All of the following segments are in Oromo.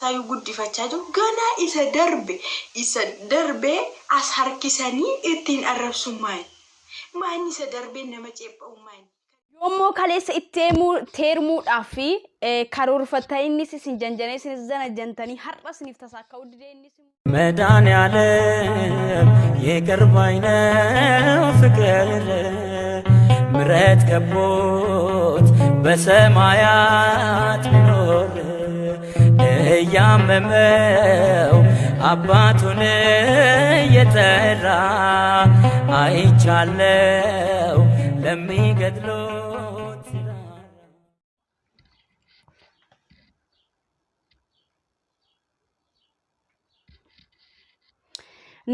Isaayyuu guddifachaa jiru ganaa isa darbe isa darbe as harkisanii ittiin arrabsuun maali? Maanni isa darbeen nama ceepha'uun maali? Yoommoo kaleessa itti teermuudhaaf fi karoorfatta innis isin janjanee isinis zanajjantanii har'a isiniif tasaakka'uu didee innis መድኃኔዓለም ይቅር ባይ ነው ፍቅር ምሕረት ከቦት በሰማያት ቢኖር እያመመው አባቱን እየጠራ አይቻለው ለሚገድሉት ሲራራ።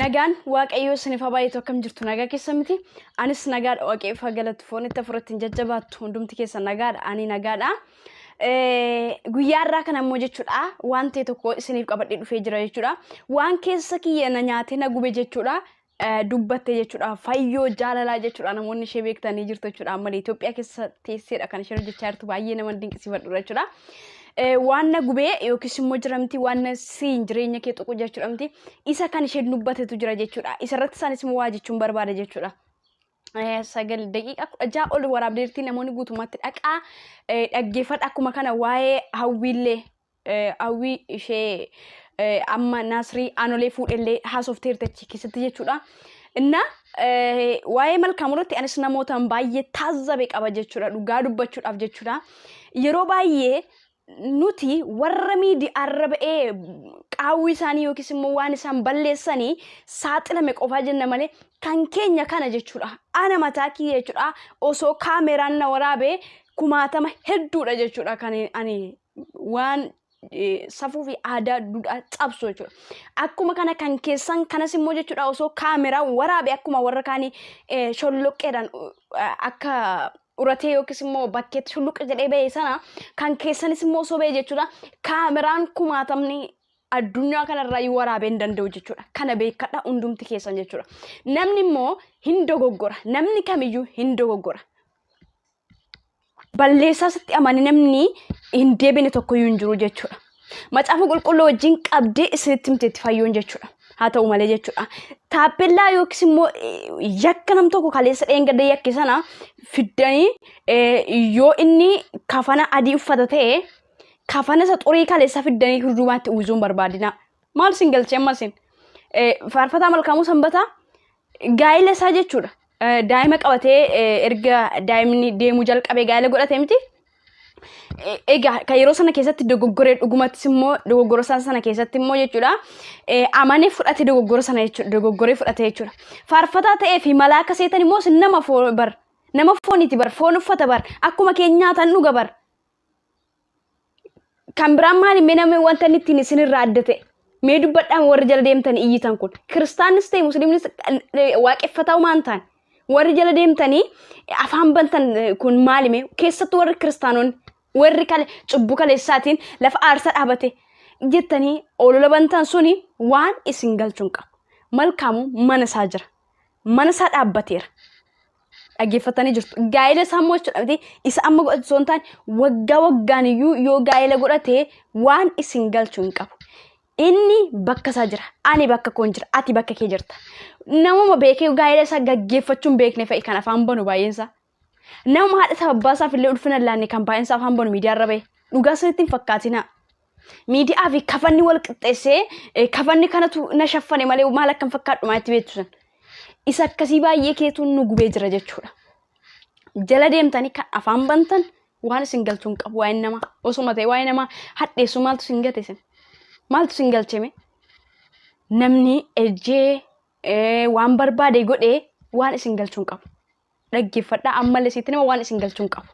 Nagaan Waaqayyoo isiniif haa baay'atu. Akkam jirtu? Nagaa keessa miti? Anis nagaadha. Waaqayyoof haa galatu. Foon itti afuratti hin jajjabaattu. Hundumti keessa nagaadha. Ani nagaadha. Guyyaa irraa kana immoo jechuudha waan ta'e tokko isiniif qabadhee dhufee jira jechuudha. Waan keessa kiyya na nyaatee na gube jechuudha. Dubbatte jechuudha. Fayyoo jaalalaa jechuudha. Namoonni ishee beektanii jirtu jechuudha. Amma Itoophiyaa keessa teesseedha kan isheen hojjechaa jirtu. Baay'ee nama dinqisiifadhudha jechuudha. Waan na gubee yookiis immoo jiramti waan na siin jireenya kee tuqu jechuudha miti. Isa kan isheen dubbatetu jira jechuudha. Isarratti isaanis immoo waa jechuun barbaada jechuudha. 9 daqiiqaa 16 ol waraabdeertii namoonni guutummaatti dhaqaa dhaggeeffadha. Akkuma kana waa'ee hawwiillee hawwii ishee amma Naasrii Aanolee fuudhellee haasofteerti achi keessatti jechuudha. Inna waa'ee Malkaamuu irratti anis namootaan baay'ee taazzabe qaba jechuudha dhugaa dubbachuudhaaf jechuudha. Yeroo baay'ee nuti warra miidiyaarra ba'ee qaawwi isaanii yookiis immoo waan isaan balleessanii saaxilame qofaa jenna malee kan keenya kana jechuudha. Ana mataa kiyya jechuudha osoo kaameraan na waraabee kumaatama hedduudha jechuudha kan ani waan safuu fi aadaa duudhaa cabsu jechuudha. Akkuma kana kan keessan kanas immoo jechuudha osoo kaameraan waraabe akkuma warra kaanii sholloqqeedhaan akka uratee yookiis immoo bakkeetti shulluqqa jedhee ba'e sana kan keessanis immoo osoo ba'e jechuudha. Kaameraan kumaatamni addunyaa kanarraa iyyuu waraabee hin danda'u jechuudha. Kana beekadha hundumti keessan jechuudha. Namni immoo hin dogoggora. Namni kamiyyuu hin dogoggora. Balleessaa sitti amane namni hin deebine tokkoyyuu hin jiru jechuudha. Macaafa qulqulluu wajjin qabdee isinitti himteetti fayyoon jechuudha. Haa ta'u malee jechuudha. Taappellaa yookiis immoo yakka nam tokko kaleessa dheengadda yakke sana fiddanii yoo inni kafana adii uffata ta'e kafana isa xurii kaleessa fiddanii duubaatti uwwisuu hin barbaadina. Maal isin galchee amma isin? Faarfataa Malkaamuu Sanbataa gaa'ela isaa jechuudha. Daa'ima qabatee erga daa'imni deemuu jalqabee gaa'ela godhate miti. Egaa kan yeroo sana keessatti dogoggoree dhugumattis immoo dogoggora isaa sana keessatti immoo jechuudha amanee fudhate dogoggora sana jechuudha dogoggoree fudhate jechuudha. Faarfataa ta'ee fi malaaka seetan immoo isin nama foon bar nama fooniiti bar foon uffata bar akkuma keenya nyaatan dhuga bar. Kan biraan maali mee namni wanta inni ittiin isinirraa adda ta'e mee dubbadhaan warri jala deemtanii iyyitan kun kiristaannis ta'e musliimnis waaqeffataa waan ta'an warri jala deemtanii afaan bantan kun maali mee keessattuu warri kiristaanonni warri kale cubbuu kaleessaatiin lafa aarsaa dhaabate jettanii olola bantan suni waan isin galchuun qabu. Malkaamu mana isaa jira. Mana isaa dhaabbateera. Dhaggeeffatanii jirtu. Gaa'ela isaa immoo jechuudha miti isa amma godhatu osoo hin taane waggaa waggaan iyyuu yoo gaa'ela godhate waan isin galchu hin qabu. Inni bakka isaa jira. Ani bakka koon jira. Ati bakka kee jirta. Namuma beekee gaa'ela isaa gaggeeffachuu hin beekne fa'i kan afaan banu baay'een isaa. Namuma haadha isaa abbaa isaaf illee ulfina hin laanne kan baay'een isaa afaan banu miidiyaa irra bahe. Dhugaa sirriitti hin fakkaatinaa. Miidiyaa fi kafanni wal qixxeessee kafanni kanatu na shaffane malee maal akkan fakkaadhu maalitti beektu san. Isa akkasii baay'ee keetuun nu gubee jira jechuudha. Jala deemtanii kan afaan bantan waan isin galchuu hin qabu waa'een namaa osuma ta'e waa'ee namaa hadheessu maaltu isin gate isin maaltu isin galcheme namni ejjee waan barbaade godhee waan isin galchuu hin qabu. Dhaggeeffadhaa ammallee sitti nama waan isin galchuu hin qabu.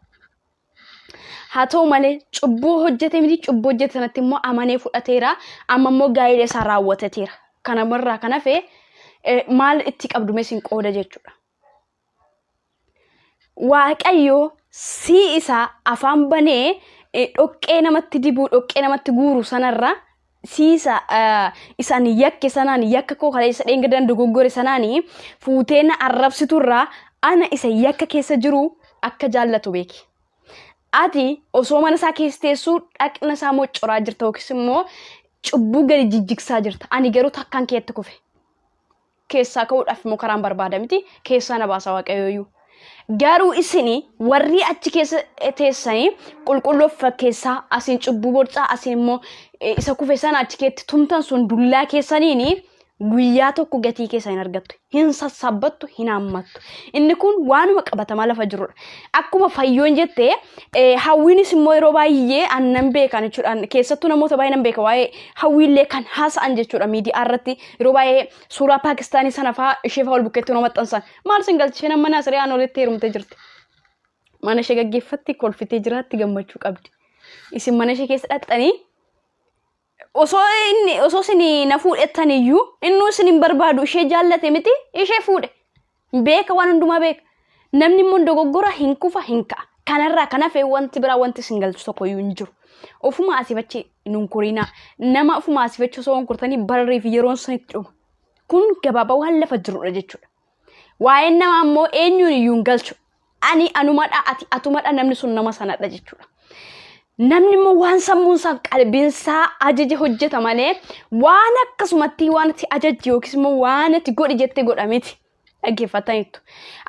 Haa ta'u malee cubbuu hojjete miti cubbuu hojjete sanatti immoo amanee fudhateera amma immoo gaa'ela isaa raawwatateera. Kanamarraa kan hafe maal itti qabdu mee isin qooda jechuudha. Waaqayyo sii isaa afaan banee dhoqqee namatti dibuu dhoqqee namatti guuru sanarra siisa isaan yakke sanaan yakka koo kaleessa dheengaddan dogoggore sanaan fuutee na arrabsiturraa ana isa yakka keessa jiru akka jaallatu beeki. Ati osoo mana isaa keessa teessuu dhaqna isaa moccoraa jirta yookiis immoo Cubbuu gadi jijjigsaa jirta. Ani garuu takkaan keetti kufe. Keessaa ka'uudhaaf immoo karaan barbaada miti. Keessaa na baasa Waaqayyooyyuu. Garuu isini warri achi keessa teessanii qulqulluu of fakkeessaa asiin cubbuu borcaa asiin immoo isa kufe sana achi keetti tumtan sun dullaa keessaniini guyyaa tokko gatii keessa hin argattu. Hin sassaabbattu, hin haammattu. Inni kun waanuma qabatamaa lafa jirudha. Akkuma Fayyoon jette Hawwiinis immoo yeroo baay'ee an nan beekan jechuudha. Keessattuu namoota baay'ee nan beeka waa'ee Hawwiillee kan haasa'an jechuudha miidiyaa irratti yeroo baay'ee suuraa Paakistaanii sana fa'aa ishee fa'aa ol bukkeetti yeroo maxxansan. Maal sin galche isheen amma Naasiriyaan olitti heerumtee jirti. Mana ishee gaggeeffatti kolfitee jiraatti gammachuu qabdi. Isin mana ishee keessa dhaqxanii osoo inni osoo isin na fuudhettan iyyuu innuu isin hin barbaadu ishee jaallate miti ishee fuudhe. Beeka waan hundumaa beeka. Namni immoo dogoggora hin kufa hin ka'a. Kanarraa kan hafe wanti biraa wanti isin galchu tokko iyyuu hin jiru. Ofuma asiif achi nun korinaa. Nama ofuma asiif achi osoo hin kortanii barrii fi yeroon sun itti dhuma. Kun gabaabaa waan lafa jirudha jechuudha. Waa'een namaa immoo eenyuun iyyuu hin galchu. Ani anumadha, ati atumadha, namni sun nama sanadha jechuudha. Namni immoo waan sammuunsaaf qalbiinsaa ajaje hojjeta malee waan akkasumatti waan ati ajajji yookiis immoo waan ati godhi jette godha miti. Dhaggeeffataniittu.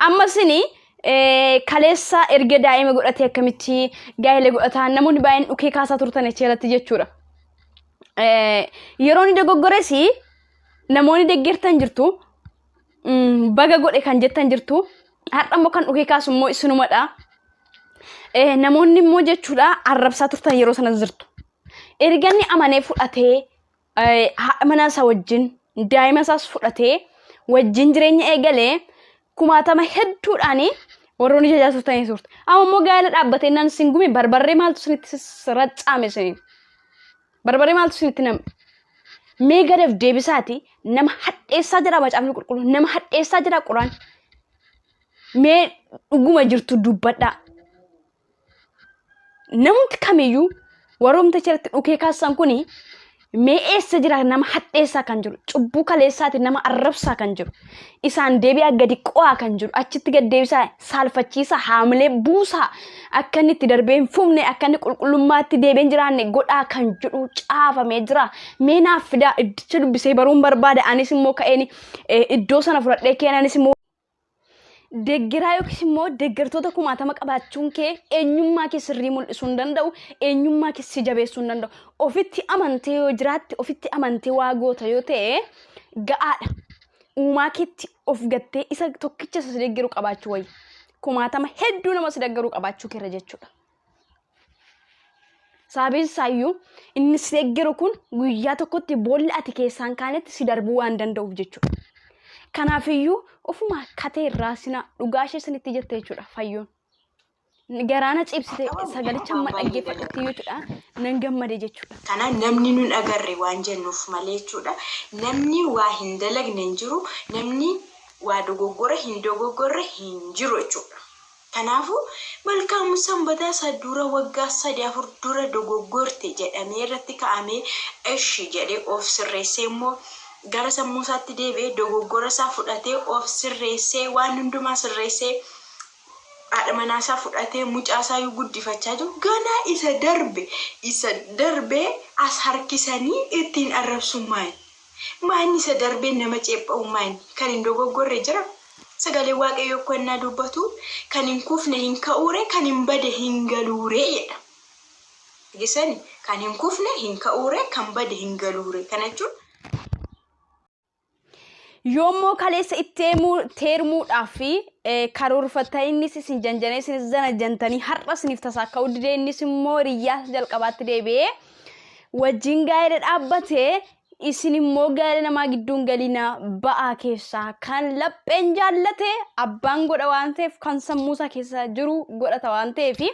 Amma isin kaleessa erga daa'ima godhatee akkamitti gaa'ela godhataa namoonni baay'een dhukee kaasaa turtan achi irratti jechuudha. Yeroo inni dogoggores namoonni deggertan jirtu baga godhe kan jettan jirtu har'a immoo kan dhukee kaasu immoo isinumadha. Namoonni immoo jechuudha arrabsaa turtan yeroo sana jirtu. Erga inni amanee fudhatee haadha manaa isaa wajjin daa'ima isaas fudhatee wajjin jireenya eegalee kumaatama hedduudhaan warroonni jajaa turtanii turte. Amma immoo gaa'ela dhaabbatee naan sin gume barbarree maaltu isinitti racaame isiniin? Barbaree maaltu isinitti nam'e? Mee gad of deebisaati nama hadheessaa jedha macaafni qulqulluun nama hadheessaa jedha quraan. Mee dhuguma jirtu dubbadhaa. Namni kamiyyuu warroomta irratti dhukee kaassan kuni mee eessa jira nama hadheessaa kan jiru cubbuu kaleessaati nama arrabsaa kan jiru isaan deebi'aa gadi qo'aa kan jiru achitti gad deebisaa saalfachiisaa haamilee buusaa akka inni itti darbee hin fufne akka inni qulqullummaatti deebi'ee hin jiraanne godhaa kan jedhu caafamee jira mee naaf fidaa iddicha dubbisee baruun barbaada anis immoo ka'een iddoo sana fudhadhee keen anis immoo Deggeraa yookiis immoo deggertoota kumaatama qabaachuun kee eenyummaa kee sirrii mul'isuu hin danda'u, eenyummaa kee si jabeessuu hin danda'u. Ofitti amantee yoo jiraatte, ofitti amantee waa goota yoo ta'e ga'aadha. Uumaa keetti of gattee isa tokkicha isa si deggeru qabaachuu wayya. Kumaatama hedduu nama si deggeru qabaachuu keerra jechuudha. Sababiin isaayyuu inni si deeggaru kun guyyaa tokkotti boolla ati keessaan kaanetti si darbuu waan danda'uuf jechuudha. Kanaafiyyuu ofuma katee irraa sina dhugaa ishee sinitti jette jechuudha fayyoon. Garaana cibsite sagalicha amma dhaggeeffadhutti jechuudha nan gammade jechuudha. Kana namni nun agarre waan jennuuf malee jechuudha. Namni waa hin dalagne hin jiru, namni waa dogoggore hin dogoggorre hin jiru jechuudha. Kanaafuu, Malkaamu Sanbataa isa dura waggaa sadi afur dura dogoggorte jedhamee irratti ka'amee eshi jedhee of sirreessee immoo gara sammuu isaatti deebi'ee dogoggora isaa fudhatee of sirreessee waan hundumaa sirreessee haadha manaa isaa fudhatee mucaa isaa iyyuu guddifachaa jiru ganaa isa darbe isa darbe as harkisanii ittiin arrabsuun maali? Maanni isa darbeen nama ceepha'u maanni? Kan hin dogoggorre jira? Sagaleen Waaqayyoo akkoo ennaa dubbatu, kan hin kufne hin ka'uuree, kan hin bade hin galuuree jedha. Dhageessani? Kan hin kufne hin ka'uuree, kan bade hin galuuree. Kana jechuun Yoommoo kaleessa itti teermuudhaaf karoorfatta innis isin janjanee isinis janajjantanii har'a isiniif tasaakka'uu didee innis immoo hiriyyaa jalqabaatti deebi'ee wajjin gaa'ela dhaabbate isin immoo gaa'ela namaa gidduun galina ba'aa keessaa kan lapheen jaallate abbaan godha waan ta'eef kan sammuusaa keessa jiru godhata waan ta'eef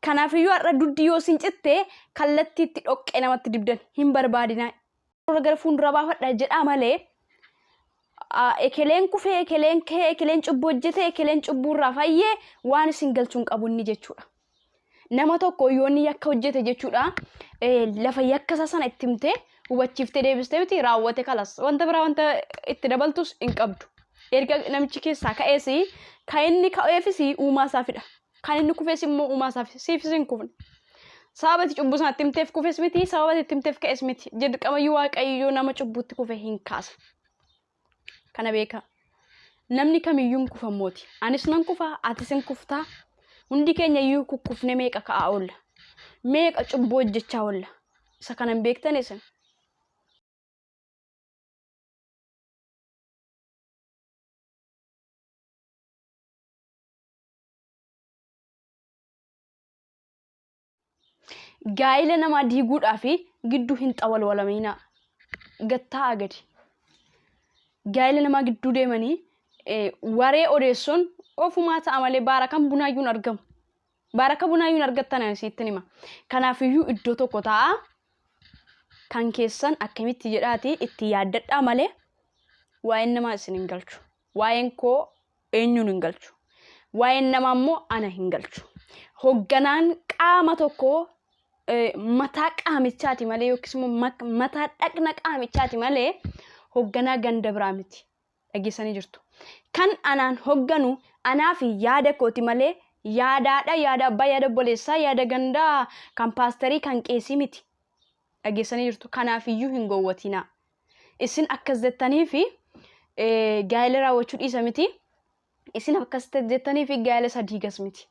kanaafiyyuu har'a duddi yoo isin citte kallattii itti dhoqqee namatti dibdan hin barbaadina gara fuuldura baafadha jedhaa malee ekeleen kufee ekeleen ka'ee ekeleen cubbuu hojjete ekeleen cubbuurraa fayyee waan isin galchuun qabu inni jechuudha. Nama tokko yoo inni yakka hojjete jechuudha lafa yakka isaa sana itti himtee hubachiiftee deebistee miti raawwate kalas wanta biraa wanta itti dabaltus hin qabdu. Erga namichi keessaa ka'ees kan inni ka'eefis uumaa isaafidha. Kan inni kufes immoo uumaa isaaf siifis hin kufne. Sababa ati cubbuu sanatti himteef kufes miti, sababa ati itti himteef ka'es miti. Dirqamayyuu Waaqayyo nama cubbuutti kufe hin kaasa. Kana beekaa. Namni kamiyyuu hin kufa mooti. Anis nan kufa, atis hin kuftaa. Hundi keenya iyyuu kukkufne meeqa ka'aa oolla. Meeqa cubbuu hojjechaa oolla. Isa kana hin beektan isin. Gaa'ila namaa diiguudhaa fi gidduu hin xawalwalamiinaa. Gad taa'aa gadi. Gaa'ila namaa gidduu deemanii waree odeessuun ofumaa ta'a malee baarakan bunaayyuu hin argamu. Baaraka bunaayyuu hin argattan ani isinitti hima. Kanaafiyyuu iddoo tokko taa'aa kan keessan akkamitti jedhaati itti yaaddadhaa malee waa'een namaa isin hin galchu. Waa'een koo eenyuun hin galchu. Waa'een namaa immoo ana hin galchu. Hogganaan qaama tokkoo mataa qaamichaati malee yookiis immoo mataa dhaqna qaamichaati malee hogganaa ganda biraa miti. Dhageessanii jirtu. Kan anaan hogganu anaa fi yaada kooti malee yaadaadha yaada abbaa yaada obboleessaa yaada gandaa kan paasterii kan qeesii miti. Dhageessanii jirtu. Kanaaf iyyuu hin gowwatinaa. Isin akkas jettanii fi gaa'ela raawwachuu dhiisa miti. Isin akkas jettanii fi gaa'ela isa diigas miti.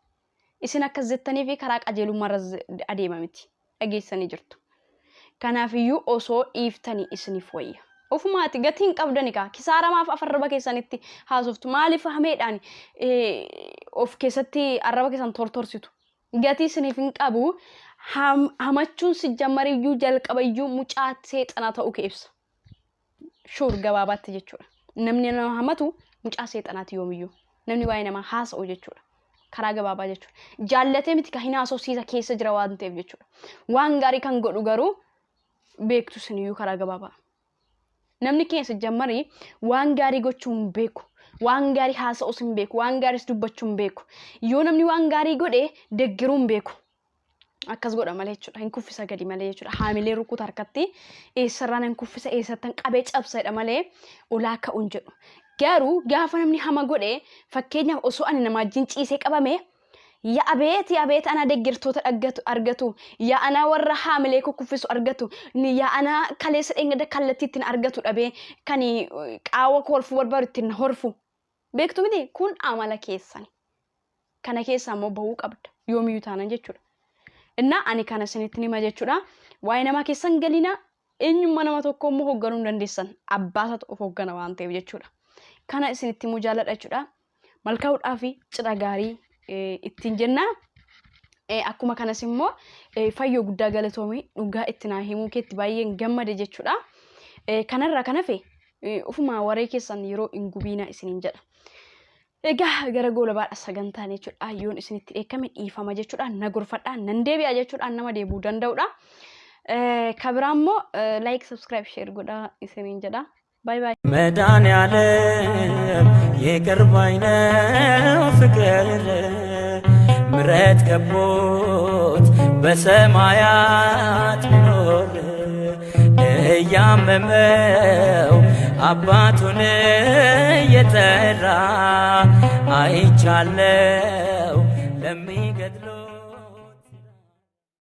Isin akkas jettanii fi karaa qajeelummaa irra adeema miti. Dhageessanii jirtu. Kanaaf iyyuu osoo dhiiftanii isiniif wayya. Ofumaati gatii hin qabdani kaa kisaaramaaf afarraba keessanitti haasoftu maaliif hameedhaan of keessatti arraba keessan tortorsitu. Gatii isiniif hin qabu hamachuun sijjammariyyuu jalqabayyuu mucaa seexanaa ta'uu kee ibsa. Shuur gabaabaatti jechuudha. Namni nama hamatu mucaa seexanaati yoomiyyuu. Namni waa'ee namaa haasa'u jechuudha. Karaa gabaabaa jechuudha. Jaallatee miti kan hin haasofsiisa keessa jira waan ta'eef jechuudha. Waan gaarii kan godhu garuu beektu isiniyyuu karaa gabaabaa. Namni keenya sijjammari waan gaarii gochuu hin beeku. Waan gaarii haasa'uus hin beeku. Waan gaariis dubbachuu hin beeku. Yoo namni waan gaarii godhe deggeruu hin beeku. Akkas godha malee jechuudha. Hin kuffisa gadi malee jechuudha. Haamilee rukuta harkatti eessarraa nan kuffisa eessattan qabee cabsa jedha malee olaa ka'u hin jedhu. Garuu gaafa namni hama godhe fakkeenyaaf osoo ani nama wajjin ciisee qabame Ya abeet ya abeet anaa deggertoota dhaggatu argatu ya anaa warra haamilee koo kuffisu argatu ni ya anaa kaleessa dheengadda kallattii ittiin argatu dhabee kan qaawa koo horfuu barbaadu ittiin na horfu beektu miti kun amala keessani kana keessaa immoo bahuu qabda yoomiyyuu taanan jechuudha. Innaa ani kana isinitti hima jechuudha. Waa'ee namaa keessan galina eenyummaa nama tokko immoo hoogganuu hin dandeessan abbaasatu of hooggana waan ta'eef jechuudha. Kana isinitti himuu jaalladha jechuudha. Malkaa'uudhaa fi cidha gaarii ittiin jenna. Akkuma kanas immoo fayyoo guddaa galatoomii dhugaa itti naa himuu keetti baay'een gammade jechuudha. Kanarraa kan hafe ofumaa waree keessan yeroo hin gubiina isiniin jedha. Egaa gara goolabaadha sagantaan jechuudha. Yoon isinitti dheekkame dhiifama jechuudha. Na gorfadha nan deebi'a jechuudha. Nama deebi'uu danda'udha. Ka biraa immoo like, subscribe, share godhaa isiniin jedha. Bye bye. መድኃኔዓለም ይቅር ባይ ነው ፍቅር ምሕረት ከቦት በሰማያት ቢኖር እያመመው አባቱን እየጠራ አይቻለው ለሚገድለው